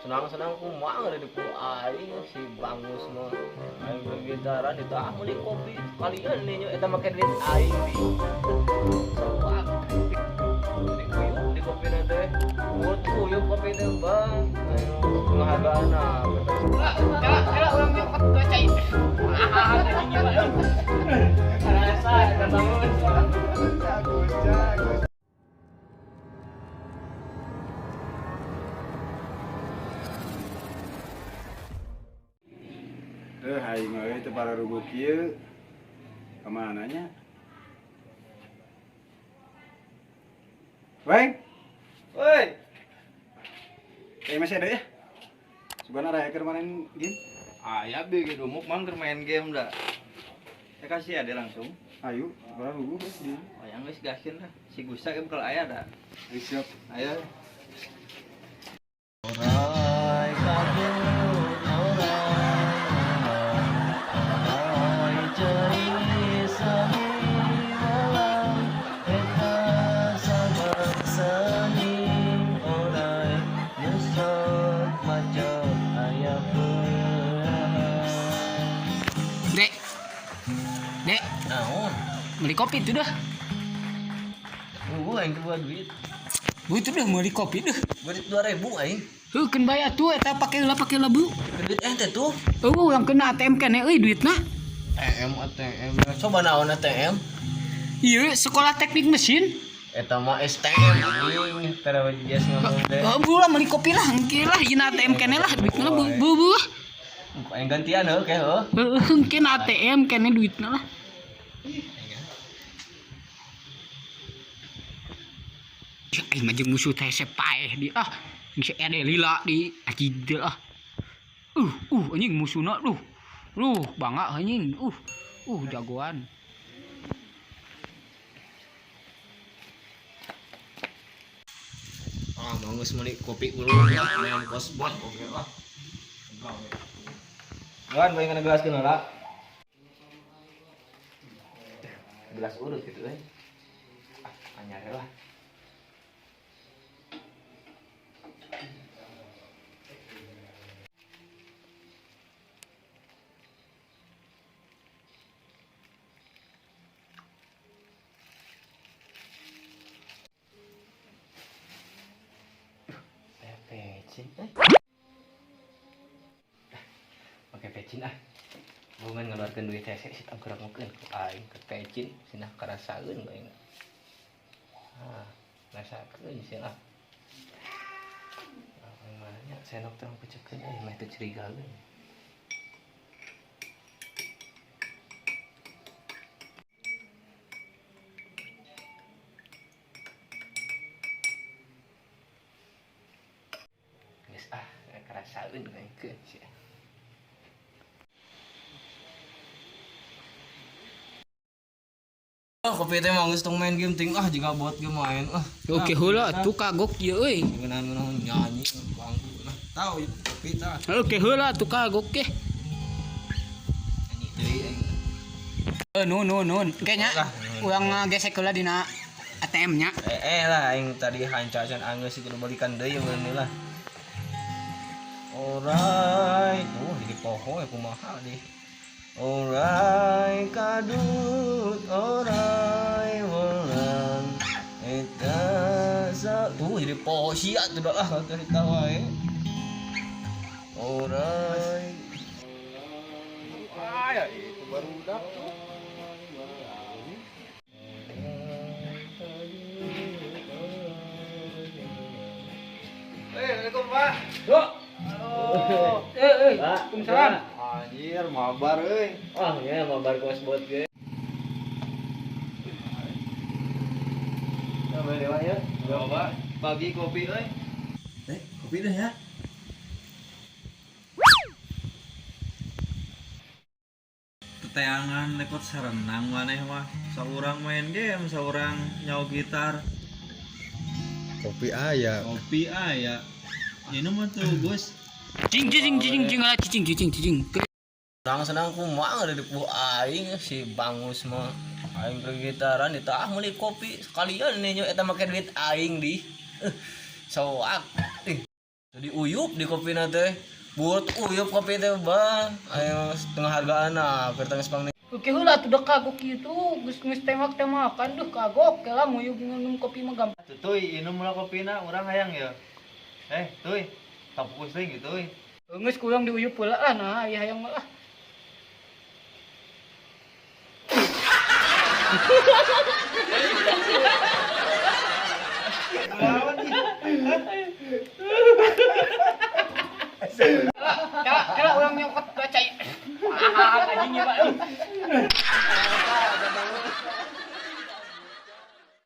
Senang-senang kumaha di ku aing si Bangus mah. Aing bergitaran itu ah meuli kopi sekalian nih nyo eta make duit aing di. Soak. Di kuyup di kopi teh. Buat kuyup kopi teh bang. Aing penghargaan. Kala urang nyokot dua cai. Ah, anjing gimana? Rasa eta bangun. Jago. Eh, aing euy teu pararuguh kieu. Kamana nya? Weng, Woi, eh masih ada ya? Subana raya keur main game. Aya bi gitu muk mang keur main game dah. Ya kasih ada langsung. Ayo, pararuguh geus di. Oh yang geus gasin lah. Si Gusa game kalau aya dah. Ayo siap. Ayo. Orai kabut, orai orai ceri sami malam, eta sabang saning orai nyesot macet aya peurahan. Dek. Dek, Naon? beli kopi tuh dah. Gua aing dua duit. Bu itu dah beli kopi dah. Duit 2000 aing. Heuh keun bayar tuh eta pake lah bu. Duit ente tuh. Eueuh yang kena ATM kene euy duitna. ATM ATM. Coba naon ATM? Iya, sekolah teknik mesin. Eta mah STM anjing. Tara jas ngomong teh. Oh, bu lah beli kopi lah, engke lah ieu ATM kene lah duitna lah bu bu. Bu. Aing gantian heuh ke heuh. Heuh, engke na ATM kene duitna lah. Aing mah jeung musuh teh paeh di ah. Geus ede lila di anjing teh ah. Anjing musuhna duh. Duh, bangga anjing. Jagoan. Ah, mau geus meuli kopi dulu ya, main kosbot oke lah. Wan, bae kana gelaskeun heula. Gelas urut gitu euy. Ah, anyar lah. Aya pecin eh. Pakai pecin ah. Bungan ngeluarkeun duit hese sit angker mungkin ku aing ke pecin cenah karasaeun aing. Ah, rasakeun sih ah. Ah, mana nya senok teh pecekeun euy meh teu curigaeun. Geus ah, karasaeun aing keun sih. Ah, kopi teh mah geus tong main game ting ah jika buat game main ah. Oke heula atuh kagok ieu euy. Ngeunah-ngeunah nyanyi ganggu nah. Tahu kopi tah. Oke heula atuh kagok ke. Nyanyi deui aing. Eh nun nun nun. Engke nya urang gesek heula dina ATM nya. Eh lah aing tadi hanca can anggeus kudu balikan deui mun lah. Orai tuh jadi poho ya kumaha deh. Orai kadut orai welang eta sa tuh jadi poho sia tuh dah ah cerita wae. Orai Ah, ya itu baru udah tuh. Eh, Assalamualaikum, Pak. Halo. Eh eh, Waalaikumsalam. Anjir, mabar euy. Ah, ya mabar kosbot ge. Nah, dewa ya. Coba pagi kopi euy. Eh, kopi dah ya. Teteangan lekot sarenang maneh mah. Saurang main game, saurang nyawa gitar. Kopi aya. Kopi aya. Ini mah tuh, Gus. Cing cing cing cing lah cing cing cing. Senang-senang kumaha di ku aing si Bangus mah. Aing keur gitaran itu ah meuli kopi sekalian nih nyo eta make duit aing di. Soak. Ih. Jadi uyup di kopina teh. Buat uyup kopi teh bang. Ayo setengah hargaan nah, keur tengah sepang. Oke heula atuh da kagok kitu, geus geus tembak-tembakan duh kagok kela nguyup nginum kopi mah gampang. Tuh, Tuy, inum lah kopina, urang hayang ya. Eh, Tuy, tak fokus teuing gitu, Tuy. Geus kurang diuyup heula lah nah aya hayang mah lah. Kela kela urang nyokot baca. Ah, anjing ya, Pak.